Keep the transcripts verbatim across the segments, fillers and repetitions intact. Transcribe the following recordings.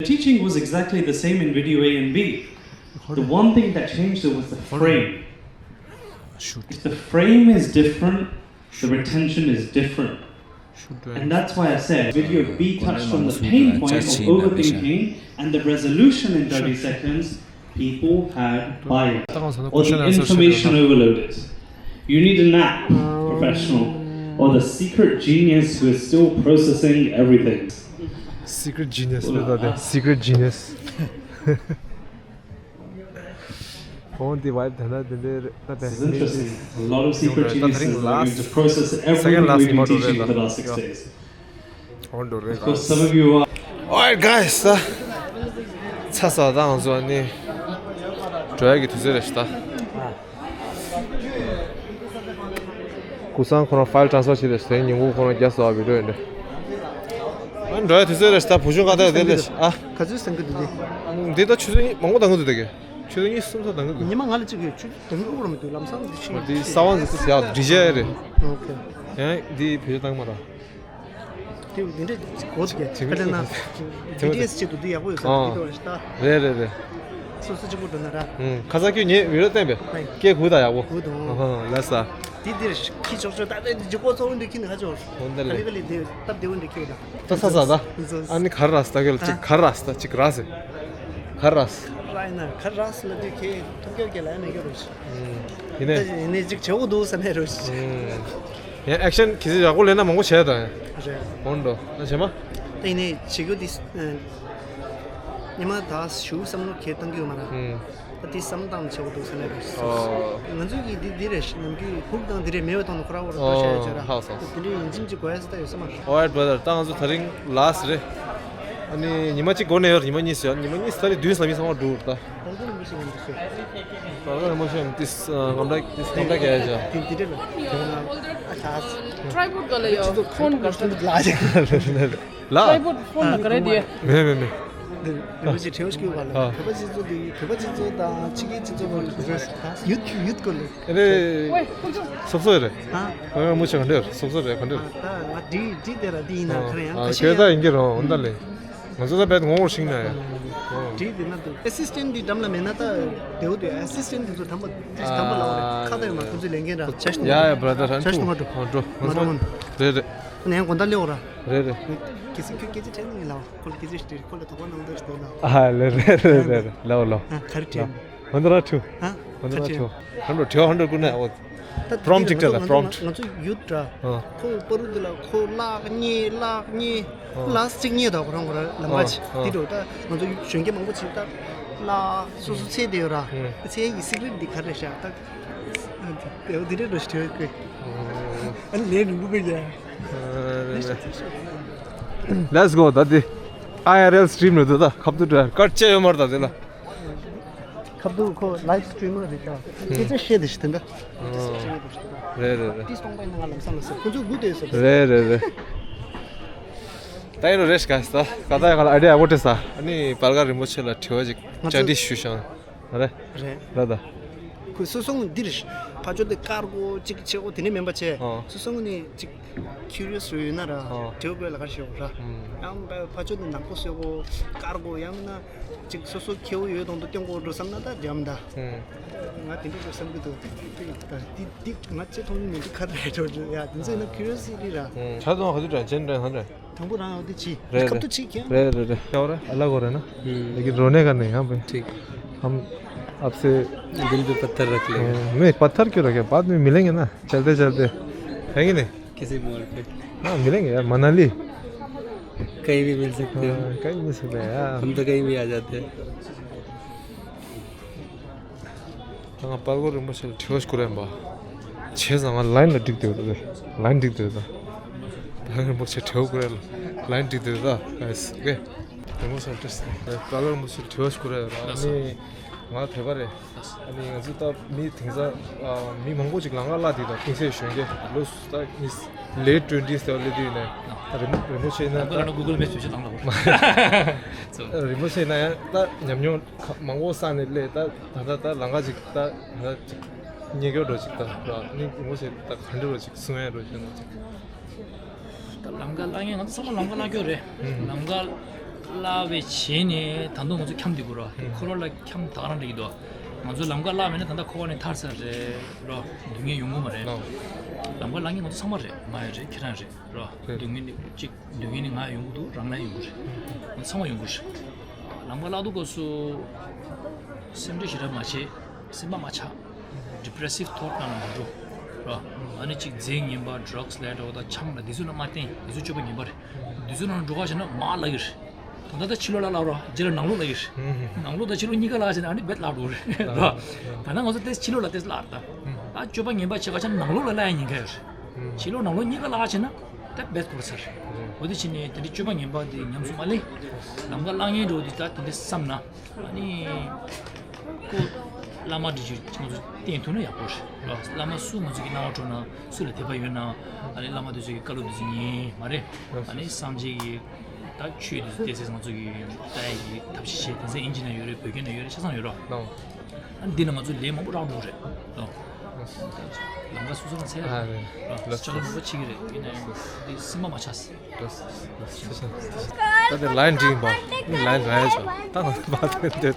The teaching was exactly the same in video A and B. The one thing that changed it was the frame. If the frame is different, the retention is different. And that's why I said video B touched on the pain point of overthinking and the resolution in thirty seconds. People had bias, or the information overloaded. You need a nap professional, or the secret genius who is still processing everything. Secret genius. Secret genius. ཁོང་དེ་བའི་ད་ན་དེ་འདྲའི་ད་དེ། This is interesting. A lot of secret geniuses are going to process everything we've been teaching for the last six days. Of course, some of you are. Alright, guys. ཚ་ས་དང་བཟོ་ནི་འགྲོ་ཡ་གི་དུས་ཚོད་རེད་ཤག་ད། ཀུ་སང་ཁོ་རང་ཕའིལ་ཊ་རན་སི་ཕར་བྱེད་རེད་ཤག་ད། ཉིན་གུང་ཁོ་རང་རྒྱ་སོ་བ་བི་ཌིའོ་ཡིན་རེད། ཨ་འགྲོ་ཡ་དུས་ཚོད་རེད་ཤག་ད། བུ་ཆུང་ཀ་ད་དེ་རེད་ཤག་ཨ། ག་ཚོད་སང་གི་འདུག་འདི། འདི་ད་ཆུ་ཚོད་མང་པོ་ད་གི་འདུག་ད་གི། ཆུ་ཚོད་གཉིས་གསུམ་ཙམ་ད་གི་འདུག་ཉི་མ་ང་ལ་གཅིག་ཡོད། ཆུ་ཚོད་ད་གི་འུར་མི་འདུག་ལམ་སང་འདི་ཤི། འདི་ས་བ་འདི་ཚོ་ཡག་འདྲི་བྱ་ཡ་རེད། ཨོ་ཁེ། ཡང་འདི་བེད་སྤྱོད་བཏང་མ་ར། དེ་འདི་འདྲ་གོ་ཐུབ་ཀྱི་ཁ་ལེ་ན། ཌི་ཊི་ཨེས་ཆེད་དུ་འདི་ཡག་པོ་ཡོད་ས་འདི་འདྲ་བ་ཞིག་ད། རེད་རེད་རེད། སོ་སོ་གཅིག་པུ་འགྲོ་ན་ར། ཁ་ས་ཁྱོད་ངས་བི་ཌིའོ་བསྟན་པས། སྐད་གུ་དང་ཡག་པོ། གུ་དང་། ལ་ས། དེ་འདིར་ཁྱི་ཆོག་ཆོག་ད་ལྟ་འདི་ཇི་གོ་ཚོ་འདི་ཁྱི་ནི་ཧ་ཆོག་ཧོན་ད་ལེ། ཁ་ལེ་ཁ་ལེ་འདི་སྟབས་བདེ་བོ་འདི་ཁྱི་ད། ད་ས་ས་ད། ཨ་ནི་གར་ར་ས་ད་གེ་ལ་ཅིག་གར་ར་ས་ད་ཅིག་ར་ས། གར་ར་ས། ར་ཡིན་ན་གར་ར་ས་ལ་འདི་ཁྱི་ཐུག་རྒྱག་རྒྱག་ལ་ཡིན་ན་རྒྱག་རོ་ཞིག་ཡིན་ནས། ད་ཡིན་ནས་ཅིག་བྱེད་དགོས་འདུག་བསམ་ཡ་རོ་ཞིག་ཡང་ཨེག་ཤན་གི་ཚེ་ཡག་པོ་ལེན་ན་མང་པོ་བྱས་དང་། རེད། འོན་ཏོ་ན་བྱེ་མ། ད་ཡིན་ནས་བྱེད་རྒྱུ་འདི། ཉི་མ་ད་ཞུ་བསམ་བློ་ཁྱེད་བཏང་གི་ཡོད་མ་ར། ད་འདི་བསམ་བཏང་བྱེད་དགོས་འདུག་ས་ནས་རེད། ང་ཚོས་ཀྱི་འདི་འདི་རེད་ནམ་རྒྱུན་ཧུག་དང་འདི་རེད་མེད་པའི་ཐོག་ནས་ཁོ་ར་བོ་ར་ལྟོ་བཤད་ཡོད་ཅེ་ར། ཧ་སོ། འདི་འདྲའི་ཡིན་གཅིག་མིན་གཅིག་གོ་ཡ་ས་ད་ཡོད་ས་མ་རེད། Alright brother. ད་ང་ཚོ་ད་རིང་ལ་སི་ཊི་རེད། ཨ་ནི་ཉི་མ་གཅིག་འགོར་ནས་ཡོད་རེད། ཉི་མ་གཉིས་སུ་ཡོད། ཉི་མ་གཉིས་སུ་ད་རེས་བདུན་ཙམ་ཡིན་ས་མ་འགྲོ་རེད་ད། དང་པོ་རིན་པོ་ཆེ་ཡིན་འདུག་ཟེར། དང་པོ་རིན་པོ་ཆེ་ཡིན་ཏིས་ངམ་ལ་ཏིས་ངམ་ལ་གས་ཡ་ཅག་དེ་དེ་འདྲ་ལ་དེ་ང་ཨ་ད། ཊའི་པོཌ་ག་ལ་ཡོད། ཕོན་ག་ལ་ཡོད། ལ། ཊའི་པོཌ་ཕོན་ལ་ག་རེ་དེ། མེད་མེད་མེད། རིན་པོ་ཆེ་ཁྲེའུ་ཤིག་ཡོད་པ་ལ། ཨ། བོད་པ་སྤྱི་ཚོགས་དེ་བོད་པ་སྤྱི་ཚོགས་དང་ཕྱི་རྒྱལ་སྤྱི་ཚོགས་ཀྱི་ཡུད་ཡུད་སྐོར་ལ། ཨེ་རེད། སོབ་སོབ་རེད། ཨ། ཨ་མོ་ཆེ་ག་འདྲ་སོབ་སོབ་རེད་ག་འདྲ། ད་ང་འདི་འདི་དེ་ལ་འདི་ཡིན་ན་ག་རེ་ཡང་ཁ་ཤས་ད་ཡིན་གྱི་རོ་འོན་ད་ལེ། ང་ཚོ་ད་བེད་ངོ་བོར་ཤིང་ན་ཡ། འགྲིག་འདི་ན་འདུག་ཨེ་སིས་ཊེན་ཊི་འདི་འགྲམ་ལ་མེད་ན་ད་བདེ་བོ་འདུག་ཨེ་སིས་ཊེན་ཊི་འདི་ཚོ་དམ་པ་དམ་པ་ལ་བ་རེད། ཁ་ད་ཡོད་མ་ཁོ་ཚོའི་ལས་འགན་ར་བྱ་ཤི་ཡ་ཡ་བྷ་ར་དར་ཧན་ཊུ་ཧོ་འགྲོ་ང་ཚོ་རེད་རེད། ཁོ་ནས་དགོང་དག་སླེབས་ར། རེད་རེད། གལ་སྲིད་ཁྱོད་སྐད་ཆ་དྲན་ནི་ལ་ཁོ་ལ་སྐད་ཆ་ཞིག་དྲིས། ཁོ་ལ་དོགས་པ་གནང་འདོད་ཞིག་འདུག་ན། ཨ་ལེ་རེད་རེད་རེད་ལའོ་ལའོ། ཨ་ག་རེ་དྲན། ཧོན་དུ་ར་ཁྲུ། ཧ། ཧོན་དུ་ར་ཁྲུ། ཧོན་དུ་ཁྲུ་ཧོན་དུ་ཀུན་ན་འོ། ད་པྲོམ་ཊི་ཅིག་སྤྲད་ལ་པྲོམ་ཊི། ང་ཚོ་ཡུད་འདྲ། ཨ། ཁོ་པ་རུ་འདི་ལ་ཁོ་ལག་གཉིས་ལག་གཉིས། ཨ། ལག་གཅིག་གཉིས་དང་ཁོ་རང་ཁོ་རང་ལམ་ཁ་ཅིག་ཨ། འདི་འགྲོ་ད་ང་ཚོ་གཞོན་སྐྱེས་མང་པོ་ཅིག་ད་ལག་སོ་སོ་ཚད་དེ་ཡོད་ར། ཨ། ཚད་ཡི་སི་ཀི་རེཊ་འདི་ག་རེ་ཤག་ད། འདི་འདྲ་འགྲོ་ཞིག་ཐོས་ཀི། ཨ་ནི་ལས་རིང་པོ་གི་ཡ། Let's go. ད་དེ་ཨའི་ཨར་ཨེལ་སི་ཊི་རིམ་རེད་འདུག་ད་ཁབ་ཏུ་འགྲོ་ཡ་ཀར་ཅེ་ཡོད་མ་རེད་ད་དེ་ལ། ཁབ་ཏུ་ཁོ་ལའིབ་སི་ཊི་རི་མར་རེད་ད། སྐད་ཆ་བཤད་དེ་ཞིག་དེ་འདྲ། རེད་རེད་རེད། ཏིས་སྟོང་པའི་ནང་ལམ་སང་ལ་ཟེར་ཁོ་ཚོ་སྒུག་བསྡད་ཡོད་ས་རེད། རེད་རེད་རེད། ད་ཡིན་རོ་རེད་ཤག་ད་ག་ད་ཡ་ག་ལ་ཨ་ཌི་ཡ་ཨ་བོ་ཏེ་ས་ཨ་ནི་བར་ག་རིན་པོ་ཆེ་ལ་དྲི་བ་ཅིག་ང་ཚོ་བཅར་འདྲི་ཞུ་ཤག་རེད། རེད། རེད་ད། ཁོས་སོ་སོ་ངོས་འདིར་ཕ་ཆོས་དེ་དཀར་གོ་ཅིག་ཆེ་གོ་དེ་ནས་མིན་པ་ཆེ། ཨོ། སོ་སོ་ངོས་ནས་ཅིག་ཁྱུ་རི་ཡོ་སི་ཡོད་ན་ར། ཨོ། དྲི་བ་ལ་ག་རེ་ཞུ་ར། ཨུམ། ཡང་ཕ་ཕ་ཆོས་དེ་ནག་པོ་བཟོས་གོ་དཀར་གོ་ཡང་མིན་ན་ཅིག་སོ་སོ་ཁེ་བོ་ཡོད་དང་དུ་སྟོན་གོ་འགྲོ་བསམ་ན་ད་འཇམ་ད། ཨུམ། ང་དེ་འདྲ་འགྲོ་བསམ་གི་འདུག་ད་འདི་འདི་ང་ཅི་མཐོང་མི་འདུག་ག་རེ་འགྲོ་ཡ་དེ་ཚོ་ཡིན་ན་ཁྱུ་རི་ཡོ་སི་ཊི་ར། ཨུམ། ཆ་ཚང་ག་ཚོད་དྲན་ཆེན་དྲན་ཧང་དྲན། དང་པོ་རང་ཡོད་དེ་ཅི། རེད་ཁབ་ཏུ་ཅི་ཁྱེར། རེད་རེད་རེད། ཤ་བ་རེད། ཨ་ལ་གོ་རེད་ན། हम्म। लेकिन रोने का नहीं, हाँ भाई। ठीक। हम आपसे दिल पे पत्थर रख लेगा। हाँ, नहीं, पत्थर क्यों रखे? बाद में मिलेंगे ना, चलते चलते। है कि नहीं? किसी मोड़ पे। हाँ, मिलेंगे यार, मनाली। कहीं भी मिल सकते हो। हाँ, कहीं भी मिल सकते हैं यार। हम तो कहीं भी आ जाते हैं। ད་ང་དཔལ་མགོན་རིན་པོ་ཆེ་ལ་དྲི་བ་ཞིག་བསྐུར་ཡ་ཡིན་པ། བྱས་ཙང་ང་ལའིན་ལ་འགྲིག་བསྡད་ཡོད་རེད། ལའིན་འགྲིག་བསྡད་ཡོད་ད། དཔལ་མགོན་རིན་པོ་ཆེ་དྲི་བ་བསྐུར་ཡ་ལ་ལའིན་འགྲིག་བསྡད་ཡོད་ད། ག་ཡེས་ཨོ་ཁེ། རིན་པོ་ཆེ་ལ་དྲིས། དཔལ་མགོན་རིན་པོ་ཆེ་ལ་དྲི་བ་ཞིག་བསྐུར་ཡ་ཡོད་ར། ཨ་ནི་ང་བོད་པ་རེད། ཨ་ནི་ང་ཚོ་ད་མི་དེང་སང་ཨ་མི་མང་པོ་ཅིག་ལམ་ཁ་བརླག་བསྡད་ད། ཁུངས་སེ་གཞོན་སྐྱེས་ལོ་ད་ནི་ལེ་ཊི་ཊུ་ཝེན་ཊི་ས་དེ་བ་སླེབས་དུས་ནས་ད་རིན་རིན་པོ་ཆེ་ན་ད་ལམ་ཁ་ལ་གུ་གལ་མེབ་བྱས་བྱས་བཏང་ད། རིན་པོ་ཆེ་ན་ཡང་ད་ཉམས་མྱོང་མང་པོ་བསགས་ནས་སླེབས་ད། ད་ད་ད་ལམ་ཁ་ཅིག་ད་ད་ཅིག་རྙེད་སྐྱོར་འགྲོ་ཅིག་ད་ར་ནི་ངོ་ཤེས་ད་ག་འདྲ་རོ་ཅིག་གསུང་ཡ་རོ་ཅིག་ནོ་ཅིག་ད་ལམ་ཁ་བརླག་མཁན་ང་ཚོ་ཚང་མ་ལམ་ཁ་བརླག་རྒྱུ་རེད། ཨུམ། ལམ་ཁ་ བརླག་པའི་བྱས་ནས་ད་དུང་ང་ཚོ་འཁྱམས་བསྡད་དགོས་རོ། ཧུམ། འཁོར་བ་ལ་འཁྱམས་ད་ག་རང་འགྲིག་གི་འདུག་ང་ཚོ་ལམ་ཁ་བརླག་མེད་ན་ད་ལྟ་འཁོར་བ་ནས་ཐར་ཚར་རེད་རོ། སྡུག་བསྔལ་ཡོང་གི་མ་རེད། ལོ། ལམ་ཁ་བརླག་མཁན་ང་ཚོ་ཚང་མ་རེད། ང་ཡང་རེད། ཁྱེད་རང་རེད་རོ། རེད། སྡུག་བསྔལ་ནི་གཅིག་སྡུག་བསྔལ་ནི་ང་ཡོང་གི་འདུག་རང་ལ་ཡོང་གི་རེད། ང་ཚང་མ་ཡོང་གི་རེད། ལམ་ཁ་བརླག་དུས་སྐབས་སུ་སེམས་ཁྲལ་ཞེ་དྲག་མ་བྱེད། སེམས་པ་མ་ཆགས། Depressive thought ནང་ལ་མ་འགྲོ། རོ། ཨ་ནི་གཅིག་རྫས་ངན་པ་ཌྲག་སི་ལབ་འདྲ་བོ་དང་ཆང་ལ་འདི་ཚོ་ལ་མ་བརྟེན། འདི་ཚོ་སྤྱོད་པ་ངན་པ་རེད། འདི་ཚོ་ནང་འགྲོ་ག་བྱས་ན་མར་བརླག་གི་རེད། ད་ལྟ་ད་ཕྱི་ལོགས་ལ་བརླག་རོ། རྗེས་ལ་ནང་ལོགས་བརླག་གི་རེད། ནང་ལོགས་དང་ཕྱི་ལོགས་གཉིས་ཀ་བརླག་བྱས་ན་ཨ་ནི་རྦད་བརླག་འགྲོ་གི་རེད། རོ། ད་ལྟ་ང་ཚོ་ཏོག་ཙམ་ཕྱི་ལོགས་ལ་ཏོག་ཙམ་བརླག་རེད་ད། ད་སྤྱོད་པ་ངན་པ་བྱེད་ག་བྱས་ན་ནང་ལོགས་ལ་བརླག་ཡ་ཉེན་ཁ་ཡོད་རེད། ཕྱི་ལོགས་ནང་ལོགས་གཉིས་ཀ་བརླག་བྱས་ན་ད་རྦད་འགོར་ཚར་རེད། འོ་དེ་བྱས་ནས་དེ་འདྲའི་སྤྱོད་པ་ངན་པ་དེ་ཉམས་སུ་མ་ལེན། ལམ་ཁ་བརླག་མཁན་འདྲ་བོ་དེ་ད་དེ་འདྲ་བསམ་ན། ཨ་ནི། ཁོ། བླ་མ་འདི་ཚོ་ང་ཚོ་བསྟེན་ཐུབ་ན་ཡག་པོ་རེད། བླ་མ་སུ་ང་ཚོ་གི་སྣང་བ་འཕྲོད་ན། སུ་ལ་དད་པ་ཡོད་ན། ཨ་ནི་བླ་མ་འདི་ཚོ་གི་བཀའ་སློབ་འདི་ཚོ་ཉན་མ་རེད། ཨ་ནི་སངས་རྒྱས་ཀྱི་ད་ཆོས་འདི་ཚོ་བལྟས་ཚེ་ང་ཚོ་གི་ལྟ་ཡ་གི་ཐབས་ཤེས་བྱས། དེང་སང་ཨིན་ཇི་ནང་ཡོད་རེད། བོད་སྐད་ནང་ཡོད་རེད། ཆ་ཚང་ཡོད་རེད། ཨ་ནི་འདི་ན་ང་ཚོ་ལས་མང་པོ་རག་འགྲོ་རེད། ལམ་ཁ་སོ་སོ་ནང་འཚོལ་ཡ་རེད། ལ་ལྕགས་ལམ་པོ་ཆེ་གི་རེད། ཡིན་ན་ཡང་འདི་སེམས་པ་མ་ཆགས། ད་དེ་ལའིན་འགྲིག་པ། ལའིན་རག་ཡ་ཆོག་ད་ང་ཚོ་མ་ཐོན་འདོད།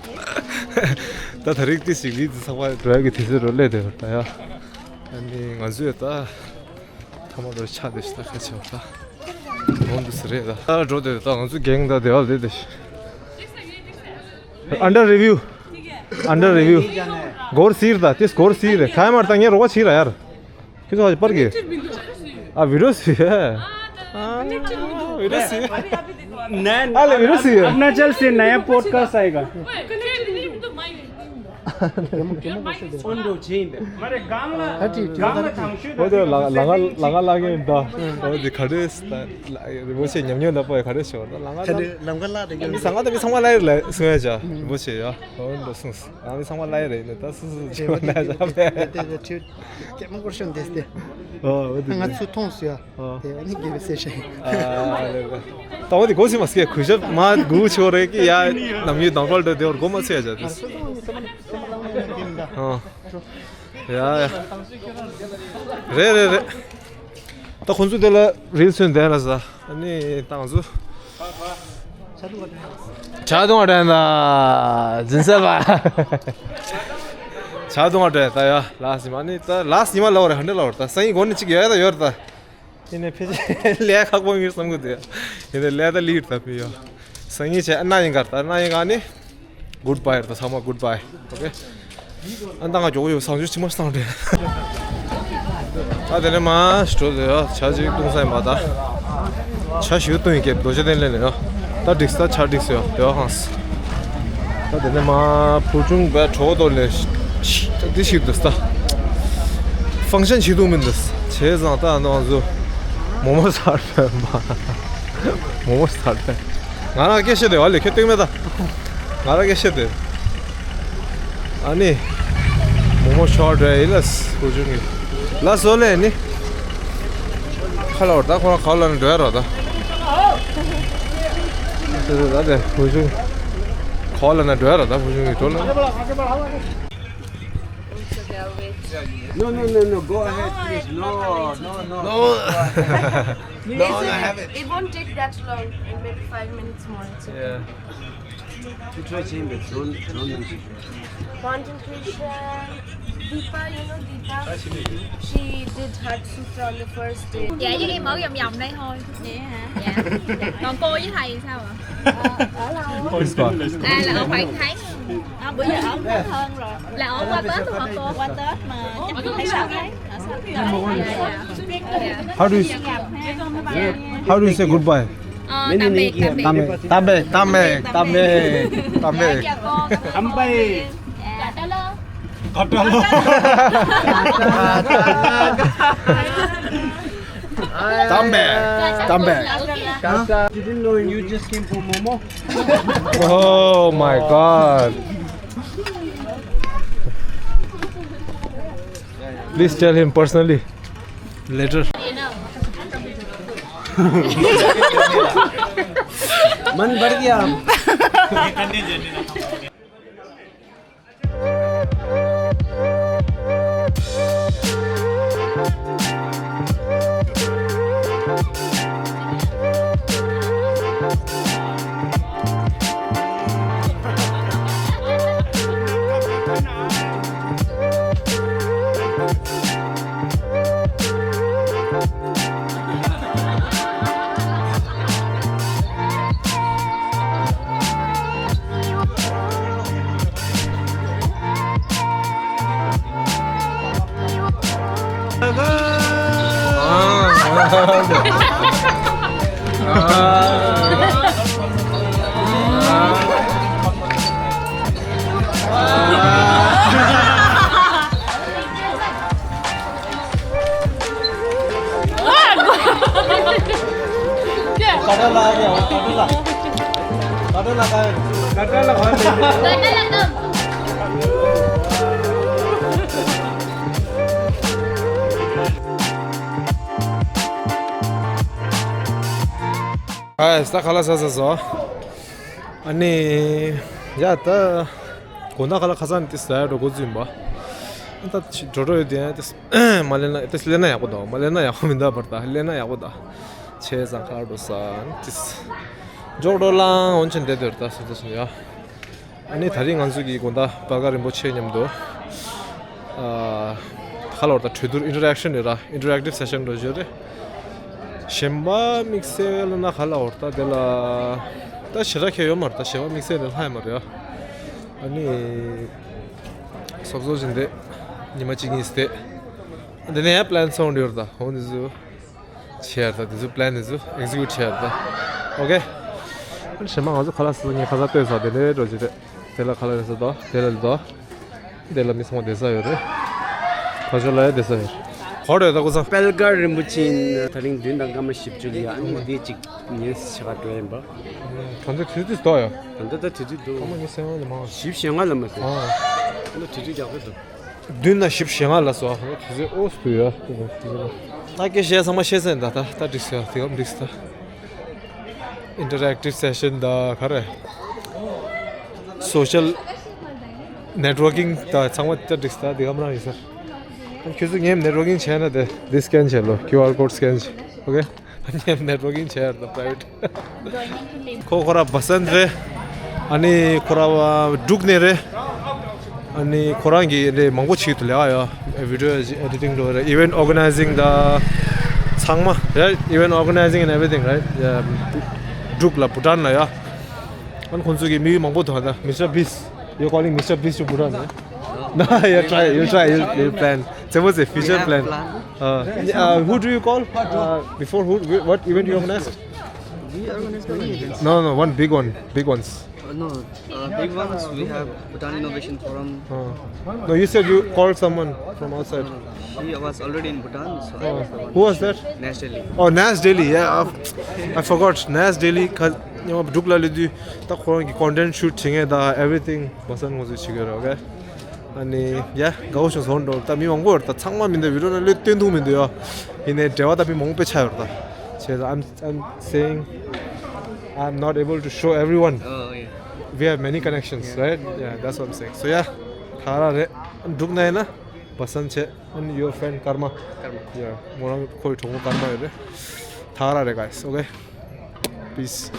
ད་ད་རིགས་དེ་ཞིག་ལི་དེ་ཚགས་པ་འགྲོ་ཡ་གི་དུས་ཚོད་རོ་ལས་དེ་བར་ད་ཡ། ཨ་ནི་ང་ཚོས་ད་ཐ་མ་རོ་ཆགས་དེ་ཞིག་ད་ཁ་ཆེ་བ་ད། འོང་དུ་སི་རེད་ད། ད་འགྲོ་དེ་ད་ང་ཚོ་གེང་ད་དེ་བ་ལས་དེ་ཞིག Under review. Under review. སྒོར་སིར་ད་དེ་སྒོར་སིར་རེད། ཁ་མར་ད་ངས་རོགས་པ་བྱེད་ར་ཡར། ཁྱེད་ཚོ་ཧ་ཅི་པར་གི། ཨ་བི་ཌིའོ་སི། ཨ་བི་ཌིའོ་སི། ནན། ཨ་ལེ་བི་ཌིའོ་སི། अरुणाचल से नया पॉडकास्ट आएगा। འོ་དེ་ལ་ལ་ང་ལ་ང་ལ་གིན་ད། འོ་དེ་ག་རེ་ད། རི་བོ་ཆེ་ཉམས་མྱོང་ད་པོ་ག་རེ་ཤོར་ད་ལ་ང་ད། ལམ་ཁ་ལ་ད་གིན་ས་ང་ད་མི་ཚང་མ་ལ་ཡིར་ལ་སོང་ཡ་ཅག་རི་བོ་ཆེ་ཡ། འོ་འདྲ་སོང་། ཨ་ནི་ཚང་མ་ལ་ཡི་རེད་ནི་ད་སུ་སུ་ཆེ་བ་ན་ཡ་ཅག་པས། དེ་དེ་ཁྱེད་མ་སྐོར་ཤོན་དེ་སྟེ། ཨོ་འོ་དེ་ང་ཚོ་མཐོང་སོང་ཡ། ཨོ། དེ་ཨ་ནི་དགེ་བའི་སེ་ཤ་ཡིན། ཨ་ལེ་ལེ། ད་འོ་དེ་གོ་སི་མ་སྐད་གུས་ཞབས་མ་གུ་ཆོ་རེ་ཀི་ཡ་ནམ་ཡུལ་དང་པལ་དེ་དེ་བར་གོ་མ་ཚོད་ཡ་ཅག་དེ། ཨོ། ཡ་ཡ། རེད་རེད་རེད། ད་ཁོང་ཚོ་དེ་ལ་རིལ་སོན་དེ་ལ་ཟ། ཨ་ནི་ཏང་ཟུ། ཆ་དུང་བ་དྲན་ད། འཛིན་ས་བ། ཆ་དུང་བ་དྲན་ད་ཡ། ལ་སི་མ་ནི་ད་ལ་སི་མ་ལ་བ་རེ་ཧན་ལ་བ་ད་སང་ཡི་གོ་ནི་ཅིག་ཡ་ད་ཡོར་ད། ཡིན་ནི་ཕི་ཅི་ལས་ཁག་པོ་ངིར་སམ་གུ་དེ། ཡིན་ནི་ལས་ད་ལིར་ད་ཕི་ཡོ། སང་ཡི་ཆ་ཨ་ན་ཡིན་གར་ད་ན་ཡིན་ག་ནི། Goodbye ད་ཚང་མ་goodbye. Okay. ཨ་ད་ང་མགྱོགས་ཡོད་སང་ཞུ་ཕྱི་མ་སང་དེ། ད་དེ་ནས་མ་ཤི་འགྲོ་དེ་ཡོད་ཆ་ཅིག་བཏུང་ས་ཡིན་པ་ད། ཆ་ཞུ་བཏུང་ཡིན་སྐད་རྡོ་རྗེ་གདན་ལས་ནས་ཡོད། ད་འགྲིགས་ད་ཆ་འགྲིགས་ཡོད་དེ་ཡོད་ཧང་སི། ད་དེ་ནས་མ་བུ་ཆུང་བས་གྲོགས་དོར་ནས་འདི་ཞིག་འདུག་ད། ཕང་ཤན་བྱེད་དུ་མི་འདུག་བྱས་ཙང་ད་ནང་ཚོ་མོ་མོ་ཟ་ར་མ། མོ་མོ་ཟ་ར། ང་རང་སྐད་བཤད་དེ་ཨ་ལེ་ཁྱོད་སྟེང་མེད་ད། ང་རང་སྐད་བཤད་དེ། ཨ་ནི། མོ་མོ་ཤོར་འདྲ་ཡིན་ལ་སྐུ་ཆུང་གི། ལ་སོ་ལེ་ནི། ཁ་ལ་བར་ད་ཁོ་རང་ཁ་ལ་ནི་འགྲོ་ཡ་ར་ད། ད་དེ་བུ་ཆུང་། ཁ་ལ་ནི་འགྲོ་ཡ་ར་ད་བུ་ཆུང་གི་འགྲོ་ལ། No, no, no, no. Go ahead, please. No, no, no. No, no, I have it. It won't take that long. Maybe five minutes more. It's okay. Yeah. You try change the drone, drone and Content creation. Deepa, you know Deepa? She did Heart Sutra on the first day. Dạ, với em ở vòng vòng đây thôi. Vậy hả? Dạ. Còn cô với thầy sao ạ? Ờ, ở lâu. Ôi, sao? À, là ở khoảng tháng. À, bữa giờ ở Tết hơn rồi. Là ở qua Tết luôn hả cô? Qua Tết mà chắc cũng thấy sao thấy. Ở sao thấy? Dạ, dạ. Dạ. How do you, how do you say goodbye? Ờ, tạm biệt, tạm biệt. Tạm biệt, tạm biệt, tạm biệt, tạm biệt. Dạ, chào cô, cảm ơn cô. Bye. Dạ. Tạm biệt, tạm biệt. Didn't know you just came for Momo. Oh my God. Please tell him personally. Later. मन बढ़ गया। ཨ་ས་ཁ་ལག་ཟ་ཟ་སོང་། ཨ་ནི་ཡ་ད་དགོང་དག་ཁ་ལག་ཁ་སང་དེ་ཟ་ཡ་འགྲོ་འགོ་བཙུགས་ཡིན་པ། ཨ་ད་འགྲོ་འགྲོ་ཡོད་དེ་དེ་མ་ལེན་ན་དེ་ལེན་ན་ཡག་པོ་འདུག་མ་ལེན་ན་ཡག་པོ་མི་འདུག་པར་ད་ལེན་ན་ཡག་པོ་འདུག་བྱས་ཙང་ཁ་ལག་འགྲོ་ས་དེ་འཇོག་འགྲོ་ལང་འོན་ཆེན་བསྡད་དེ་ད་སོང་ཙང་ཡ། ཨ་ནི་ད་རིང་ང་ཚོ་གི་དགོང་དག་བལ་ཀ་རིན་པོ་ཆེ་མཉམ་དུ་ཨ་ཁ་ལོར་དང་གྲོས་བསྡུར་ཨིན་ཊར་ཨེག་ཤན་རེད་ར། ཨིན་ཊར་ཨེག་ཊིབ་སེ་ཤན་འགྲོ་རྒྱུ་རེད། གཞན་པ་དམིགས་བསལ་ལ་ན་ཁ་ལོར་ད་དེ་ལ་ད་ཞེ་དྲག་ཁྱད་ཡོད་མ་རེད། ད་གཞན་པ་དམིགས་བསལ་ལ་ལྷག་ཡོད་མ་རེད་ཡ། ཨ་ནི་སོབ་སོབ་བཞིན་དེ་ཉི་མ་གཅིག་གཉིས་སྟེ་དེ་ནས་ཡ་པི་ལན་སོང་འདི་ཡོད་རེད། ད་འོ་འདི་ཚོ། བྱས་ཡ་ད་དེ་ཚོ་པི་ལན་དེ་ཚོ་ཨེག་ཟི་ཀིའུ་ཊི་བྱས་ཡ་ད། ཨོ་ཀེ། ཨ་ནི་ཞེ་མ་ང་ཚོ་ཁ་ལག་ཟ་ས་ཉེ་ཁ་ས་ལྟོས་ས་དེ་ནས་འགྲོ་རྒྱུ་རེད། དེ་ལ་ཁ་ལག་རེད་ས་དོ། དེ་ལ་ལི་དོ། དེ་ལ་མི་ཚང་མ་བསྡད་ས་ཡོད་རེད། ཁ་ཤོར་ལ་ཡ་བསྡད་ས་ཡོད་རེད། ཧོ་རེད་ད་ཀོ་ས། པེལ་ཀར་རིན་པོ་ཆེ་ཡིན་ད་རིང་བདུན་དང་སྐར་མ་བཞི་བཅུ་ལ་ཡ། ཨ་ནི་དེ་གཅིག་ཉིན་ཤ་ཁ་འགྲོ་ཡིན་པ། ད་ལྟ་དུས་ཚོད་དོ་ཡ། ད་ལྟ་ད་དུས་ཚོད་འདུག་སྐར་མ་ཉི་ཤུ་ལ་མ། བཞི་བཅུ་ཞེ་ལྔ་ལ་མ་ཟེར། ཨ། ད་ལྟ་དུས་ཚོད་རྒྱག་གི་འདུག་བདུན་དང་བཞི་བཅུ་ཞེ་ལྔ་ལ་སོ། དེ་ཚོའི་ཨོ་སུ་ཡ། ད་སྐད་བཤད་ཚང་མ་ཤེས་ཟིན་ད་ད་ད་འགྲིག་སོ་ཡ། དེ་གམ་འགྲིག་སོ་ད། ཨིན་ཊར་ཨེག་ཊིབ་སེ་ཤན་ད་ག་རེ། སོ་ཤལ་ནེཊ་ཝར་ཀིང་ད་ཚང་མ་ད་འགྲིག་སོ་ད། དེ་གམ་རང་ཡིན་ས། ཁྱོད་ཚོ་ངས་ནེཊ་ཝར་ཀིང་བྱས་ན་དེ་འདི་སི་ཀེན་བྱས་ལོ། ཀིའུ་ཨར་ཀོཌ་སི་ཀེན་བྱས། ཨོ་ཀེ། ངས་ནེཊ་ཝར་ཀིང་བྱས་ཡོད་ད་པ་རའི་ཝེཊ། ཁོ་ཁོ་ར་བ་སན་རེད། ཨ་ནི་ཁོ་ར་བ་འབྲུག་ནས་རེད། ཨ་ནི་ཁོ་རང་གིས་རེད་མང་པོ་བྱེད་ཐུབ་ལས་ཡ། ཨེ་བི་ཌི་ཡོ་ཨེ་ཌི་ཊིང་འགྲོ་རེད། ཨི་ཝེན་ཊི་ཨོར་ག་ནའི་ཛིང་ད་ཚང་མ་རེད། ཨི་ཝེན་ཊི་ཨོར་ག་ནའི་ཛིང་ཨེན་ཌི་ཨེ་བི་རི་ཐིང་རེད། ཡ། འབྲུག་ལ་བྷུ་ཊན་ལ་ཡ། ཨ་ནི་ཁོང་ཚོ་གི་མི་མང་པོ་འདུག་ད་མི་སི་ཊར་བིས། You're calling Mister Beast to Bhutan, eh? No, you try, you try, you, you plan. It's a, what's it, future plan? Uh, uh, who do you call? Uh, before who? What event you organized? We organize many events. No, no, one big one, big ones. Uh, no, uh, big ones, we have Bhutan Innovation Forum. Uh, no, you said you called someone from outside. No, no, she was already in Bhutan, so I was the one. Who was that? Nash Daily. Oh, Nash Daily, yeah, I, I forgot. Nash Daily, because, you know, འབྲུག་ལ་སླེབས་དུས་ད་ཁོ་རང་གི་ཀོན་ཊེན་ཊི་ཤུ་ཊི་བྱེད་མཁན་ད་ཨེ་བི་རི་ཐིང་བ་སན་ང་ཚོས་བྱེད་ཀྱི་ཡོད་རེད། ཨོ་ཀེ། ཨ་ནི་ཡ་དགའ་བོ་བྱུང་། སོང་འགྲོ་ད་མི་མང་པོ་ཡོད་རེད། ད་ཚང་མ་མི་འདུག་བི་ཌི་ཡོ་ནང་སླེབས་སྟོན་ཐུབ་མི་འདུག་ཡ། ཡིན་ནའི་འབྲེལ་བ་ད་མི་མང་པོ་དཔེ་ཆགས་ཡོད་རེད་ད། བྱས་ཙང་I'm, I'm saying I'm not able to show everyone. Oh, yeah. We have many connections, yeah, right? Yeah, that's what I'm saying. So yeah, ད་ག་རང་རེད། འབྲུག་ནས་ཡིན་ན་བ་སན་བྱས། And your friend Karma. Karma. Yeah, ང་རང་ཁོའི་གྲོགས་པོ་ཀརྨ་ཡོད་རེད། ད་ག་རང་རེད་guys, okay? Peace.